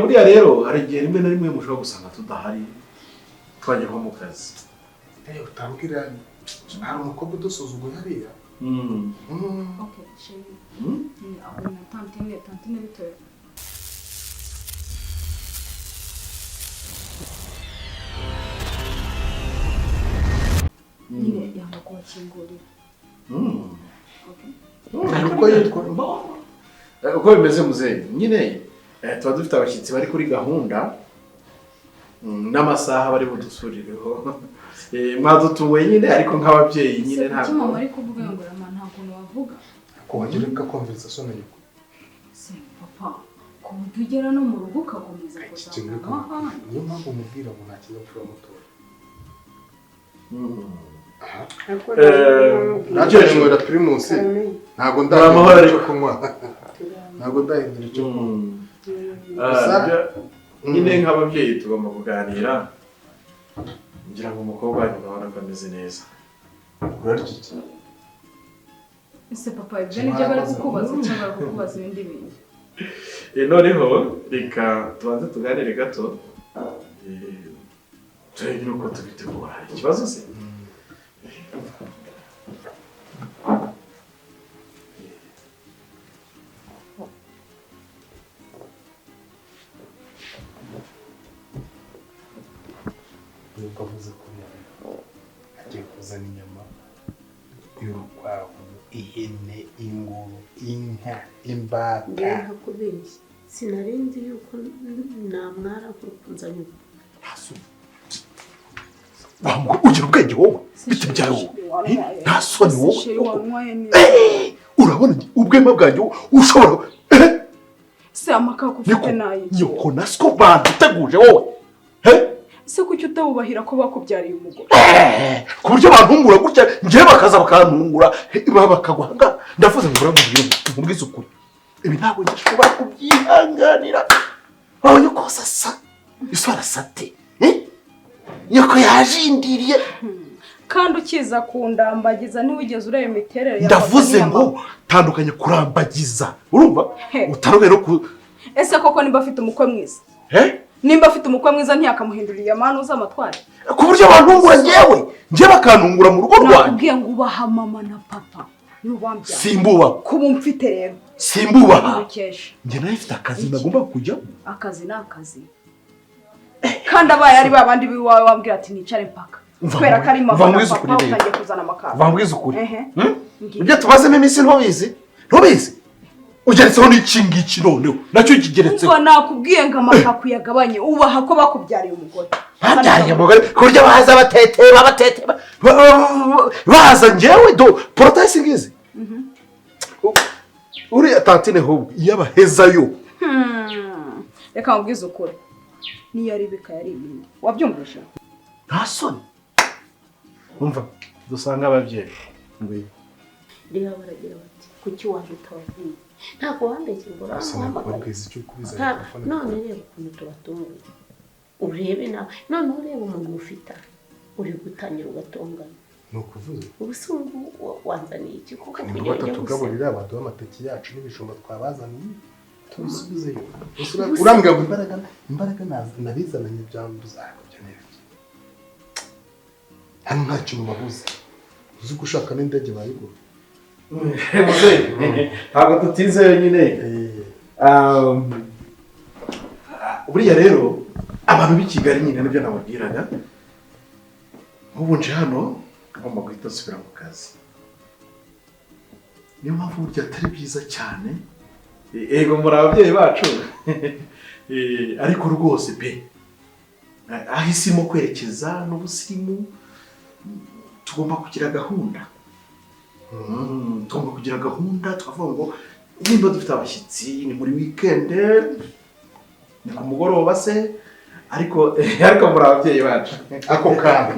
Buriya rero hari igihe rimwe na rimwe mushobora gusanga tudahari twajya nko mu kazi. Utambwira hari umukobwa udusuzuguye hariya. Okay, chérie. Aho na tantine bitewe. Nyine yanga kubakingurira. Okay. Uko yitwa Uko bimeze muzehe nyine tuba dufite abashyitsi bari kuri gahunda n'amasaha bari budusurireho. Mwadutunguye nyine ariko nk'ababyeyi nyine ntabwo. Kuki mama ari kuvuga ngo rama nta kuntu wavuga? Ko wagira ka conversation na nyoko. Se papa, ko ugera no mu rugo ukakomeza kuzamura. Niyo mpamvu mubwira ngo nta kinyabupfura mutora. Nacyo nywera Primus. Ntago ndahindura icyo kunywa. Ntago ndahindura icyo kunywa. Nyine nk'ababyeyi tugomba kuganira. Ngira ngo umukobwa wanyu urabona ko ameze neza. Urarya iki? Ese papa ibyo nibyo bari kukubaza cyangwa bari kukubaza ibindi bintu? Noneho reka tubanze tuganire gato. Turebe uko tubitegura. Ikibazo se? Nuko avuze ko agiye kuzana inyama y'urukwavu, ihene, inguru, inka, imbata. Ntakubeshye sinarinzi yuko namwara nkukunzanye. Ugira ubwenge wowe bite byawe wowe nta soni wowe urabona ubwema bwanjye ushobora se amakaka ufite nayo nyoko nasiko banduteguje wowe. Ese kuki utabubahira ko bakubyariye umugore? Ku buryo bantungura gutya njyewe bakaza bakantungura bakagwanga. Ndavuze ngo uramubwira nkubwize ukuri, ibi ntabwo ngishobora kubyihanganira. Wabonye ko sasa iso arasate nyoko yajindiriye kandi ukiza kundambagiza ntiwigeze ureba imiterere yawe. Ndavuze ngo tandukanye kurambagiza urumva utarobe no ku. Ese koko nimba afite umukwe mwiza? Nimba afite umukwe mwiza ntiyakamuhindurira amano z'amatware. Ku buryo bantungura njyewe njye bakantungura mu rugo rwanjye. Nakubwiye ngo ubaha mama na papa nibo bambyara. Simbuba kuba umfite rero. Simbubaha. Njye nawe mfite akazi nagomba kujyamo. Akazi ni akazi. Kandi abaye ari babandi biwawe wambwira ati nicare mpaka. Kubera ko ari mama na papa utangiye kuzana amakara. Vambwiza ukuri. Ibyo tubazemo iminsi ntubizi. Ntubizi. Ugeretseho n'iki ngiki noneho nacyo kigeretseho. Ubwo nakubwiye ngo amakaku yagabanye ubaha ko bakubyariye umugore. Babyariye umugore ku buryo baza bateteba baza njyewe do porotayisi ngizi. Uriya tantine ahubwo iyo abahezayo. Reka nkubwize ukuri. Niyo ari bika yari ibindi. Wabyumvise? Nta soni. Umva dusanga ababyeyi. Reba baragira bati kuki waje utababwiye? Ntabwo wambeshye ngo uramuhamagara. None reba ukuntu tubatunguye. Urebe nawe none ureba umuntu ufite uri gutangira ugatongana. Ni ukuvuga ubusungu wanzaniye iki kuko kugira ngo tugaburira abaduha amateke yacu n'ibijumba twabazaniye tubisubizeyo. Urambwira ngo imbaraga nabizananye byambuza ariko n'ibiki. Hano nta kintu babuze. Uzi gushaka n'indege bayigura. Ntabwo tutize nyine. Buriya rero abantu b'i Kigali nyine nibyo nababwiraga. Nk'ubu nje hano ngomba guhita nsubira mu kazi. Niyo mpamvu burya atari byiza cyane. Ego muri ababyeyi bacu. Ariko rwose pe aho isi irimo kwerekeza n'ubusirimu tugomba kugira gahunda. Tugomba kugira gahunda tukavuga ngo nimba dufite abashyitsi ni muri weekend ni ku mugoroba se ariko muri ababyeyi bacu ako kantu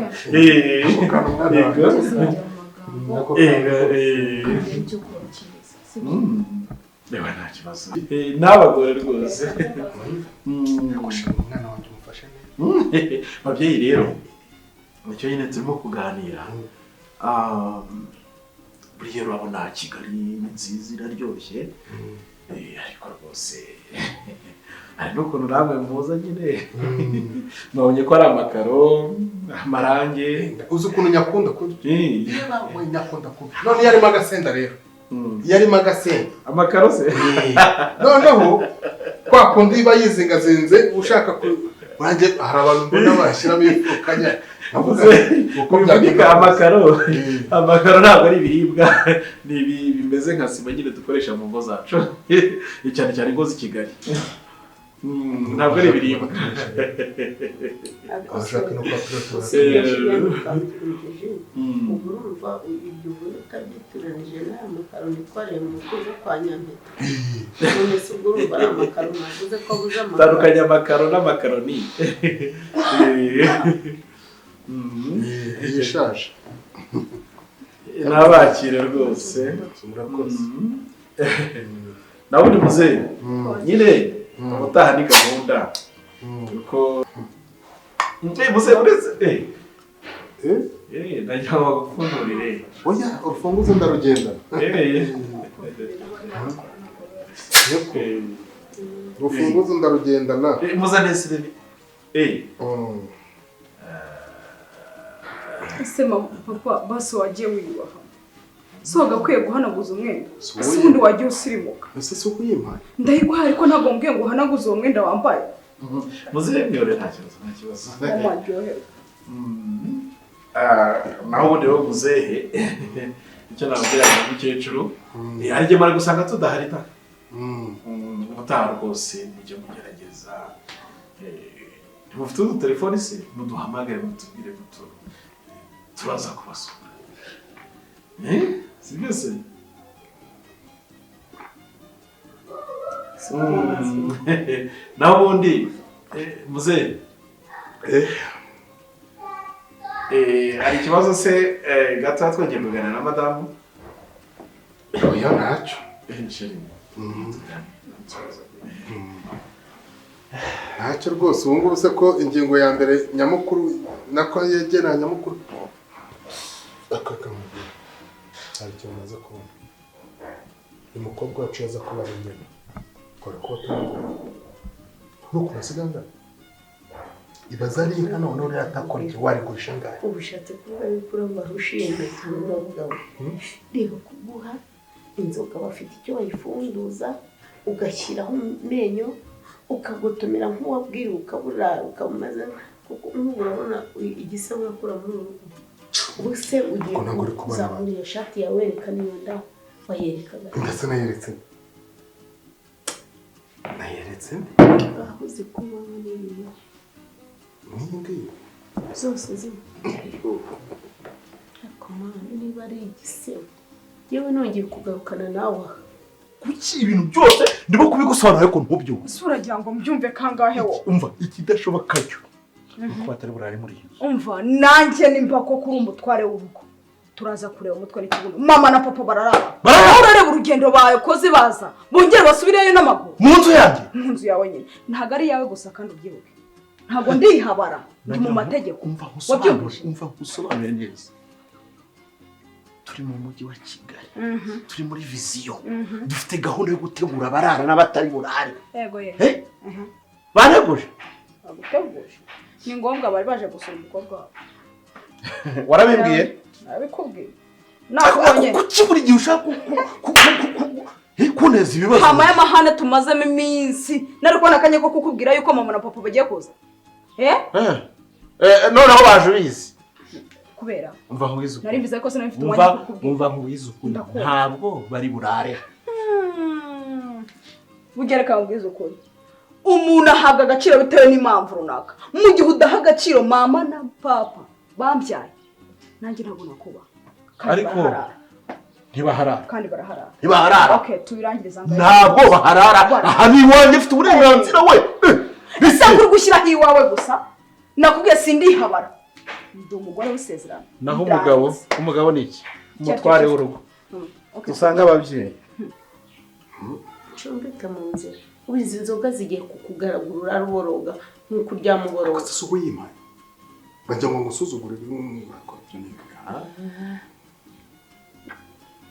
reba nta kibazo n'abagore rwose umwana wanjye umufashe neza. Babyeyi rero nicyo nyine turimo kuganira. Buriya urabona Kigali ni nziza iraryoshye. Ariko rwose hari n'ukuntu namwe muza nyine mwabonye ko ari amakaro, amarange. Uzi ukuntu nyakunda kubi? Nyakunda kubi. None iyo arimo agasenda rero, iyo arimo agasenda amakaro se noneho kwa kundi iba yizingazinze ushaka ku nanjye hari abantu mbona bashyiramo ifukanya uko amakaro. Amakaro ntabwo ari ibiribwa, ni ibi bimeze nka sima nyine dukoresha mu ngo zacu, cyane cyane ingo z'i Kigali. Ntabwo ari ibiribwa. Ubu urumva ibyo ubona utabyitiranije n'aya makaro nitwariye mu rugo kwa Nyampeta. None se ubwo urumva ari amakaro navuze ko abuze amakaro? Tandukanya amakaro n'amakaroni. Yishaje. Nabakire rwose. Murakoze. Nawe uri muzehe nyine ubutaha ni gahunda kuko muzehe uretse najya bagupfundurire. Oya, urufunguzo ndarugenda. Urufunguzo ndarugendana. Muzane sirebe. Ese papa basi wagiye wiyubaha, si wagakwiye guhanaguza umwenda? Ese ubundi wagiye usirimuka? Ese si ukuyimpaye? Ndayiguhaye ariko ntabwo mbwiye ngo uhanaguze uwo mwenda wambaye. Muzehe mwihorere, nta kibazo, nta kibazo. Waryoherwa. Naho ubundi rero muzehe icyo nababwira ni umukecuru hari igihe mara gusanga tudahari ta ubutaha rwose mujye mugerageza. Mufite udutelefoni se muduhamagare mutubwire mutu turaza kubasura. Si byo se? Naho ubundi muzehe hari ikibazo se gato twagiye kuganira na madamu? Oya ntacyo. Ntacyo rwose. Ubu ngubu se ko ingingo ya mbere nyamukuru nako yegera nyamukuru akakamubwira hari ikintu maze kubona. Uyu mukobwa wacu yaza kuba ari nyina kora kuba tumubona nuko asiganga ibaza ari inka none uriya atakora iki warigurisha angahe? Ubushatse kuvuga yuko urumva rushimye cyane uravuga ngo reba kuguha inzoga bafite icyo bayifunduza ugashyiraho amenyo ukagotomera nk'uwabwira ukabura ukamaze kuko nk'ubu urabona igisebo urakura muri uru rugo. Ubu se ugiye kuzamura iyo shati yawe werekana iyo nda wayerekaga? Ndetse nayeretse aho uzi kunywa n'ibintu n'iyi ngiyi zose zimwe. Ariko mwana niba ari igisebo yewe nongeye kugarukana nawe aha. Kuki ibintu byose ndimo kubigusobanura ariko ntubyumve? Ese uragira ngo mbyumve kangahe wowe? Umva ikidashoboka cyo nuko batari burare muri iyi nzu. Umva nanjye nimba koko uri umutware w'urugo turaza kureba umutwe n'ikibuno. Mama na papa bararara. Urareba urugendo bakoze baza bongere basubireyo n'amaguru mu nzu yanjye, mu nzu yawe nyine. Ntabwo ari iyawe gusa kandi ubyibuke ntabwo ndihabara, ndi mu mategeko. Umva nkusobanure neza. Turi mu mujyi wa Kigali, turi muri viziyo, dufite gahunda yo gutegura abarara n'abatari burare. Yego yego. Baneguje? Baguteguje. Ni ngombwa bari baje gusura umukobwa wawe. Warabimbwiye? Narabikubwiye. Nakubonye. Kuki buri gihe ushaka kuneza ibibazo? Hama y'amahane tumazemo iminsi. Nari kubona akanya ko kukubwira yuko mama na papa bagiye kuza. Noneho baje ubizi. Kubera umva nkwiza ukuri. Nari mbize ko sinari mfite umwanya wo kukubwira. Umva nkwiza ukuri. Ntabwo bari burare. Bugereka nkwiza ukuri. Umuntu ahabwa agaciro bitewe n'impamvu runaka. Mu gihe udaha agaciro mama na papa bambyaye, nanjye ntabwo nakuba. Ariko ntibaharara. Kandi baraharara. Ntibaharara. Okay, tubirangiriza ngaho. Ntabwo baharara. Aha ni iwanjye mfite uburenganzira we. Ese uri gushyiraho iwawe gusa? Nakubwiye sindihabara. Ndi umugore w'isezerano. Naho umugabo ni iki? Umutware w'urugo. Usanga ababyeyi cumbika mu nzira. Ubu izi nzoga zigiye kukugaragurura ruboroga nk'uko uryamuboroga. Ese ubu yimpaye bajya ngo ngusuzugure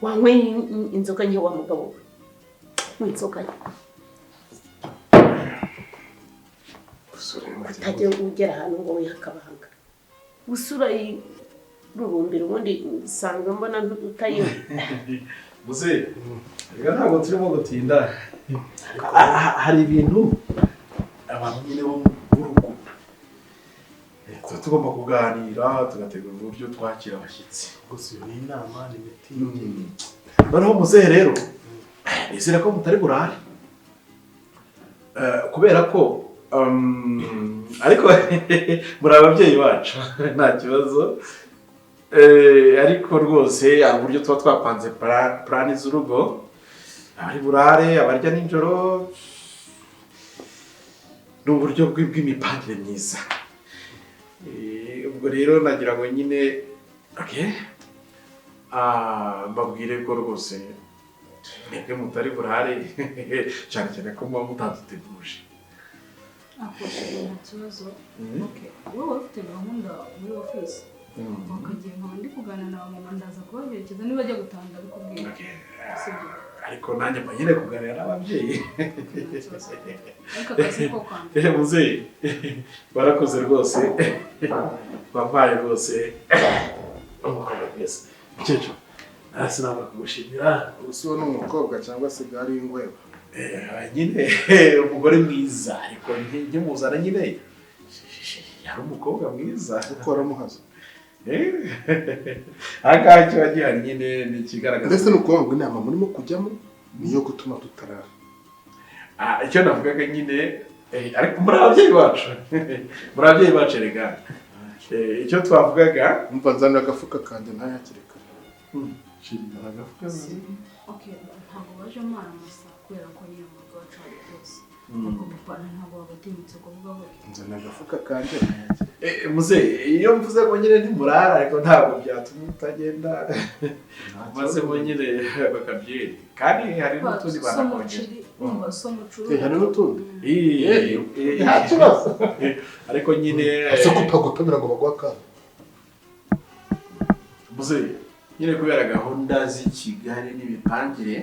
Wanyweye inzoga nke wa mugabo we. Inzoga utajya ugera ahantu ngo wihakabanga usura rubumbira ubundi usanga mbona utayinywa. Muze reka ntabwo turimo gutinda, hari ibintu abantu nyine bo mu rugo tuba tugomba kuganira tugategura uburyo twakira abashyitsi. Gusa iyo ni inama, ni mitingi. Noneho muzehe rero nizere ko mutari burare, kubera ko ariko muri ababyeyi bacu nta kibazo, ariko rwose hari uburyo tuba twapanze plani z'urugo, abari burare, abarya nijoro, ni uburyo bw'imipangire myiza. Ubwo rero nagira ngo nyine okay, mbabwire ko rwose mwebwe mutari burare cyane cyane ko muba mutaduteguje. Akoresheje nta kibazo. Okay, wowe ufite gahunda muri office wakagiye nkaba ndi kuganira na mama, ndaza kubaherekeza niba ajya gutanga bikubwira. Okay. Ariko nanjye mba nyine kuganira n'ababyeyi. Ariko akazi ko kwambara. Muzehe barakoze rwose, bampaye rwose umukobwa mwiza. Mukecuru sinabura kugushimira. Ubu ni umukobwa cyangwa se gari y'ingweba? Nyine umugore mwiza, ariko nkimuzana nyine yari umukobwa mwiza. Kuko waramuhaza. Aha ngaha kiba gihari nyine ni ikigaragaza. Ndetse ni ukuvuga ngo inama murimo kujyamo niyo gutuma tutarara. Icyo navugaga nyine, ariko muri ababyeyi bacu, muri ababyeyi bacu erega icyo twavugaga. Umva nzanira agafuka kanjye ntayakire kare. Shimira agafuka. Okay, ntabwo baje mwaramasa kubera ko nyine mu rugo wacu hari byose. Ubwo papa ntabwo wabatinyutse kuvuga gutyo. Nzanira agafuka kanjye ntayakire. Muze iyo mvuze ngo nyine ntimurara, ariko ntabwo byatuma utagenda mazemo nyine bakabyeri, kandi hari n'utundi banakongera. Hari n'utundi? Nta kibazo. Ariko nyine ese kutagutumira ngo baguhe akana? Muze nyine kubera gahunda z'i Kigali n'imipangire,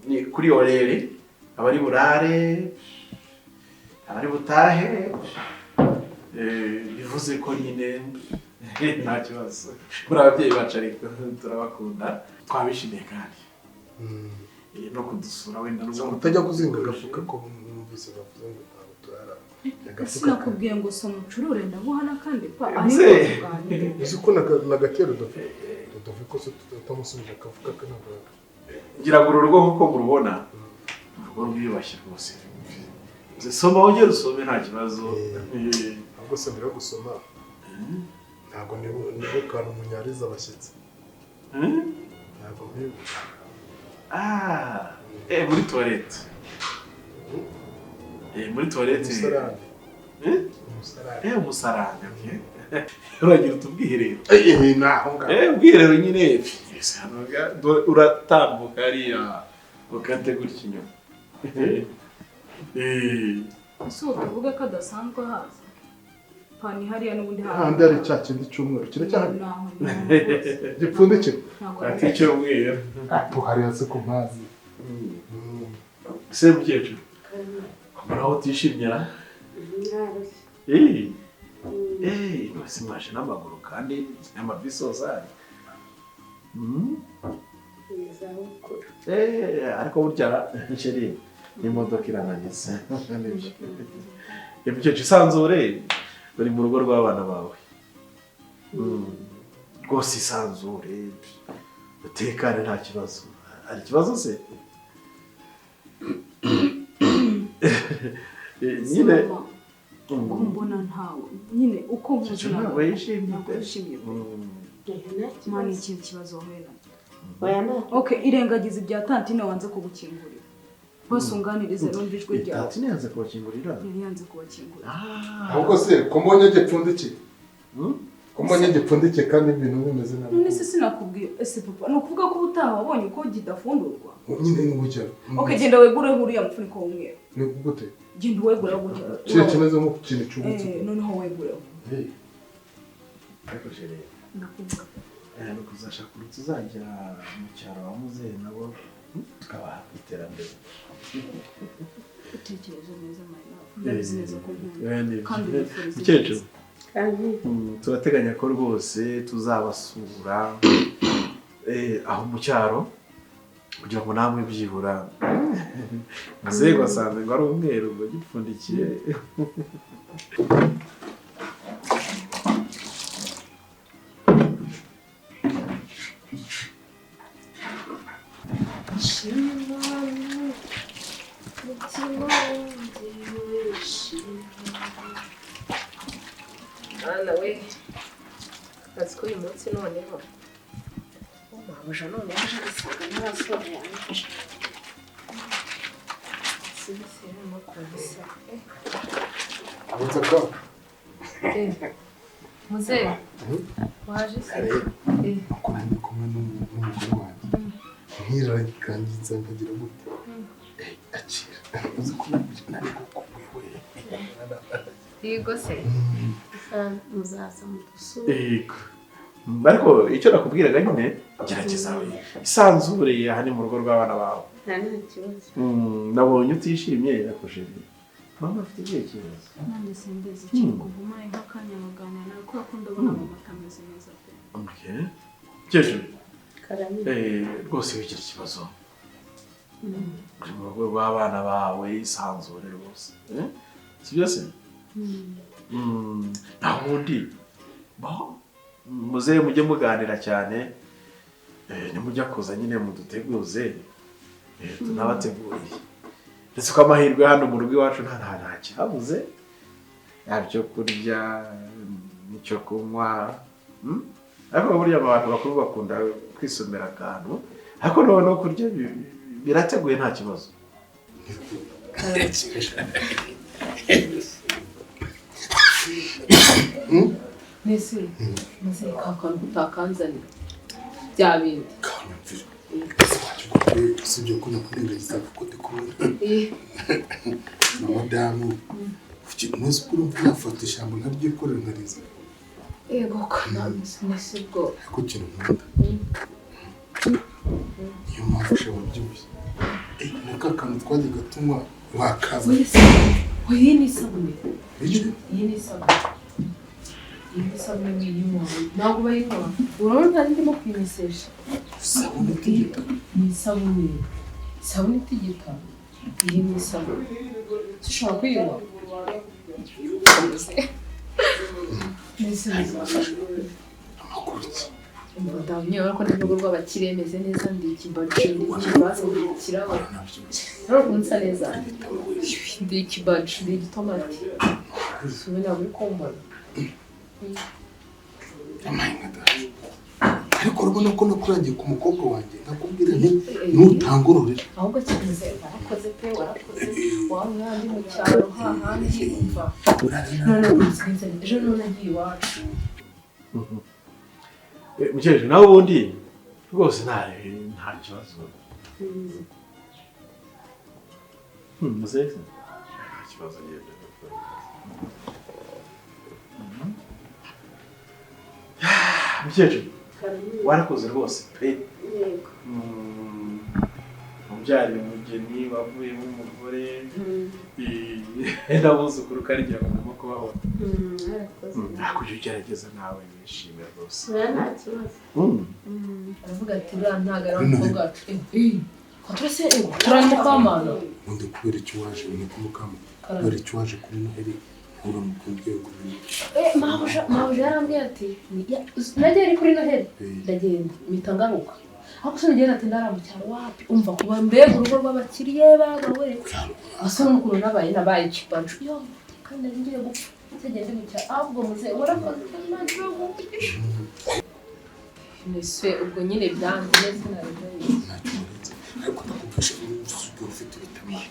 ni kuri orere abari burare, abari butahe, bivuze ko nyine nta kibazo. Muri ababyeyi bacu ariko turabakunda, twabishimiye kandi no kudusura wenda nubwo utajya kuzinga agafuka ko numvise bavuze ngo ntabwo turara. Sinakubwiye ngo soma ucurure ndaguha n'akandi pa, ariko tuganire. Uzi ko nagatera Rudoviko utamusubije akavuga ko ntabwo ngira ngo uru rugo nkuko murubona urugo rwiyubashye rwose. Soma wongere usome nta kibazo. Ahubwo se mbere yo gusoma ntabwo nibuka umunyariza abashyitsi. Ntabwo mbibuka. Muri toilette. Muri toilette. Umusarane. Umusarane, okay. Uragira utubwiherero. Naho ngaho. Ubwiherero nyine uratambuka hariya ukate gutya inyuma. Ese ubu tuvuge ko adasanzwe ahaza? Pani hariya n'ubundi handi hari cya kindi cy'umweru kiracyahari gipfundikiye ati cy'umweru hariya se ku mazi. Se mukecuru muraho utishimye ra? Ese mwaje n'amaguru kandi n'amabisoza ari. Ariko burya sheri n'imodoka irananiza. Mukecuru isanzure uri mu rugo rw'abana bawe. Rwose isanzure utekane nta kibazo. Hari ikibazo se? Nyine mbona ntawe nyine uko nkuzi ntabwo yishimye pe. Mani ikintu kibazo wahuye nacyo. Okay, irengagiza ibya tantine wanze kugukingurira. Bose unganirize numva ijwi ryawe. Tantine yanze kubakingurira? Yari yanze kubakingurira. Ahubwo se ko mbonye gipfundikiye? Ko mbonye gipfundikiye kandi ibintu bimeze nabi. None se sinakubwiye ese papa ni ukuvuga ko ubutaha wabonye uko kidafundurwa? Nyine ni gutya. Okay, genda wegure uriya mufuniko w'umweru. Ni gute? Genda uwegure gutya. Kiriya kimeze nk'ikintu cyubutse. Noneho wegureho. Ariko chérie ndakumva. Ni ukuzashaka ukuntu tuzajya mu cyaro wa muzehe nabo Tukabaha iterambere. Utekereza neza my love. Ndabizi neza ko nkunda. Kandi ubifuriza. Mukecuru. Turateganya ko rwose tuzabasura aho mu cyaro kugira ngo namwe byibura muzehe wasanze ngo ari umweru ngo gipfundikiye. Mwana we, akazi k'uyu munsi noneho mabuja noneho aje gusanga ntarasohoye yanjye. Muzehe waje se? Uko nari kumwe n'umugore wanjye nkirarangiza nkagira gute akira uzi ko nari gukumbuye. Yego se muzaza mudusure. Yego. Ariko icyo nakubwiraga nyine gerageza isanzure aha ni mu rugo rw'abana bawe. Nta kibazo. Nabonye utishimye yakojeje. Mama afite igihe kibazo. Nanjye simbizi ikintu kuvuma nk'akanya baganira nawe kubera ko ndabona mama atameze neza pe. Okay. Mukecuru. Rwose wigira ikibazo. Uri mu rugo rw'abana bawe isanzure rwose. Si byo se? Nta wundi muzehe mujye muganira cyane, nimujya kuza nyine muduteguze tunabateguriye. Ndetse ko amahirwe hano mu rugo iwacu nta cyabuze, yaba icyo kurya n'icyo kunywa. Ariko burya abantu bakuru bakunda kwisomera akantu, ariko noneho kurya birateguye nta kibazo. Nese muze kakantu utakanzanira bya bindi usibye ko nakurengagiza kuko ndi kumwe na madamu. Umunsi ukuri nafata ijambo nkaryikorera nkariza. Yego ko nese ubwo ariko ikintu nkunda niyo mpamvu ushobora wabyibushye na ka kantu twajyaga tunywa wakaza. Iyi ni isabune. Iyi ni isabune. Iyi ni isabune ngiyinywa. Ntabwo bayinywa. Urabona ntari ndimo kuyimesesha. Isabune itigita. Ni isabune. Isabune itigita. Iyi ni isabune. Ushobora kuyinywa. Amakuru ki? Ndabonye ko ndi mu rugo rw'abakire meze neza ndi ikibacu ndi ikibazo ndi ikirabo. Urabona nsa neza. Ndi ikibacu ndi igitomati. Sube ntabwo uri kumbona. Ariko urabona ko nakurangiye ku mukobwa wanjye nakubwira nti nutangororera. Ahubwo kivuze warakoze pe warakoze wa mwandi mu cyaro hahandi umva. None usinze ejo none ngiye iwacu. Mukecuru nawe ubundi rwose nta kibazo. Muzehe nta kibazo yenda. Mukecuru warakoze rwose pe. Yego. Umubyarira umugeni wavuyemo umugore n'abuzukuru kandi ngira ngo ndimo kubabona. Ntabwo ujya ugerageza nawe wishimira rwose. Nta kibazo. Aravuga ati uriya ntabwo ari umukobwa wacu. Turase turamukamana. Ubundi kubera icyo waje ni kumukama. Kubera icyo waje kuri Noheli uramukubwiye ngo Mabuja yarambwiye ati nagiye ari kuri Noheli ndagenda mpita ngaruka. Aho gusa nagenda ati ndaramucyaro wapi umva kuba mbega urugo rw'abakiriye baba we asa n'ukuntu nabaye ikibacu yo kandi nari ngiye gupfa nzagende mu cyaro ahubwo muze warakoze Imana iraguha. Nese ubwo nyine byanze neza nari ariko ndakubwisha usigaye ufite ibitamani.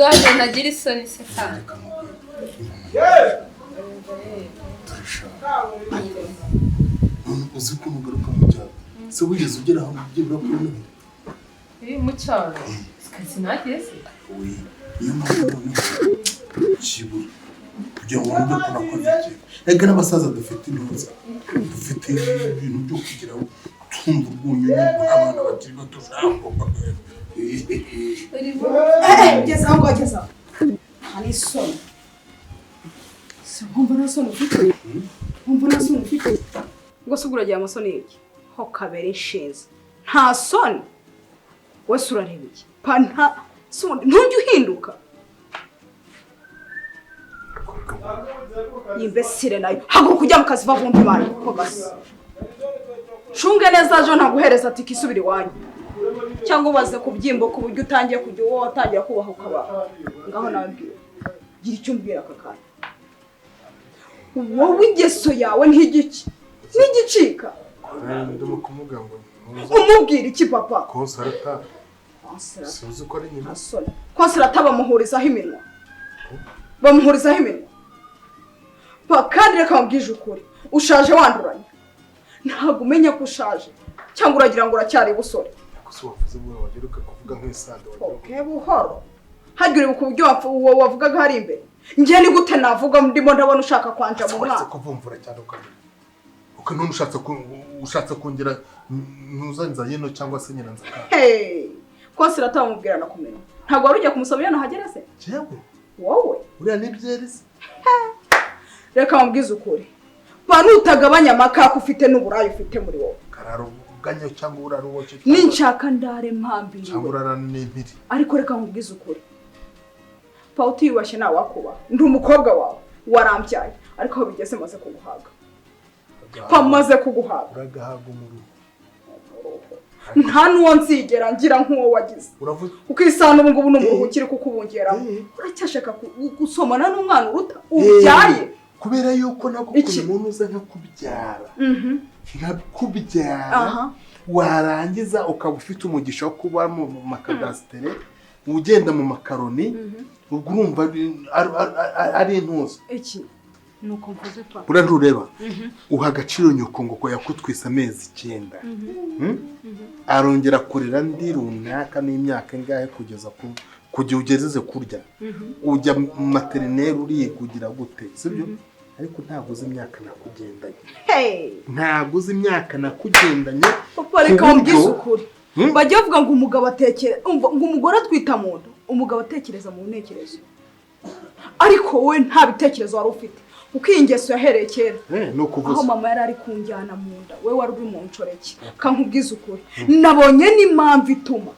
Waje ntagira isoni se kandi. Uzi ko nugaruka mu cyaro se wigeze ugera aho byibura kuri Noheli? Mu cyaro sinageze. Niyo mpamvu noneho kibura kugira ngo wumve ko nakoze ikintu. Erega n'abasaza dufite intuza dufite ibintu byo kugira ngo Tumva urwunyunyu abana bakiri bato jambo. Geza aho ngaho, geza aho. Nta n'isoni. Si wumva nta soni ufite? Wumva nta soni ufite? Ubwo se ubwo uragira amasoni y'iki? Ho kabera inshinzi. Nta soni. Wese urareba iki? Pa nta soni. Ntujya uhinduka. Imbesire nayo. Haguruka ujya mu kazi vavumbi bana. Ko gasa. Cunge neza ejo ntaguhereza tike isubira iwanyu. Cyangwa ubaze kubyimba ku buryo utangiye kujya uwo watangira kubaha ukaba. Ngaho nawe mbwira. Gira icyo umbwira aka kanya. Wowe ingeso yawe ntigiki. Ntigicika. Ndimo kumubwira ngo Umubwira iki papa? Konsolata. Sinzi uko ari nyina. Konsolata bamuhurizaho iminwa. Bamuhurizaho iminwa. Pa kandi reka mbwije ukuri. Ushaje wanduranye. Ntabwo umenya ko ushaje. Cyangwa uragira ngo uracyari busore. Gusa wavuze bwo wageruka kuvuga nk'isando wagira. Okay, buhoro. Hagira ku buryo wavugaga hari imbere. Ngiye ni gute navuga ndimo ndabona ushaka kwanja mu mwana. Kuvumvura cyane ukamenya. Uko none ushatse kongera ntuzanza yino cyangwa se nyina nza. Hey, Konsolata bamubwira na kumenya. Ntabwo wari ujya kumusoma iyo nahagera se? Jewe. Wowe? Uriya ni byerisi. Reka mbwize ukuri. Pa nutagabanya amakaka ufite n'uburayi ufite muri wowe. Kararo uganye cyangwa uraro wowe. Ninshaka ndare mpambiriwe. Cyangwa urara n'impiri. Ariko reka nkubwize ukuri. Pa utiyubashye nawe wakuba. Ndi umukobwa wawe. Warambyaye. Ariko aho bigeze maze kuguhaga. Pa maze kuguhaga. Uragahaga umuruho. Nta nuwo nzigera ngira nk'uwo wagize. Ukisana ubu ngubu n'umuruho ukiri kukubungeramo. Uracyashaka gusomana n'umwana uruta ubyaye. Kubera yuko nagukuye umuntu uza nkakubyara. Nkakubyara. Warangiza ukaba ufite umugisha wo kuba mu makadasitere ugenda mu makaroni ubwo urumva ari intuzo. Iki nuko mvuze pa. Urarureba uha agaciro nyoko ngo yakutwisa amezi 9. Arongera kurera ndi runaka n'imyaka ingahe kugeza ku kujya ugezeze kurya. Ujya mu materineri uriye kugira gute, sibyo? Ariko ntabwo uzi imyaka nakugendanye. Ntabwo uzi imyaka nakugendanye. Papa reka mbwize ukuri. Bajya bavuga ngo umugabo atekere, ngo umugore atwita mu nda, umugabo atekereza mu ntekerezo. Ariko wowe nta bitekerezo wari ufite. Uko iyi ngeso yahereye kera. Aho mama yari ari kunjyana mu nda, we wari uri mu nshoreke. Kankubwize ukuri. Nabonye n'impamvu ituma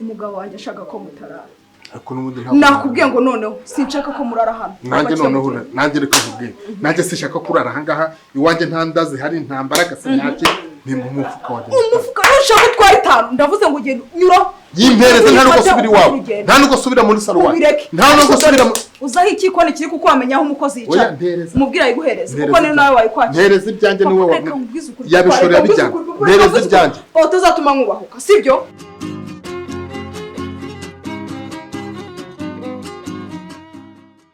umugabo wanjye ashaka ko mutarara. Nakubwiye ngo noneho sinshaka ko murara hano. Nanjye noneho nanjye reka nkubwire. Nanjye sinshaka kurara aha ngaha, iwanjye nta ndazi hari intambara gase ntacye ni mu mufuka wanjye. Umufuka nushaka utwara 5 ndavuze ngo ugende nyura. Yimpereze nta nuko subira iwawe. Nta nuko subira muri salo wawe. Nta nuko subira uzaho ikikoni kiri kuko wamenya aho umukozi yicara. Mubwira ayiguhereze kuko ni nawe wayikwakira. Mpereze ibyanjye niwe wabwira. Yabishorera bijyana. Mpereze ibyanjye. Utazatuma nkubahuka, sibyo?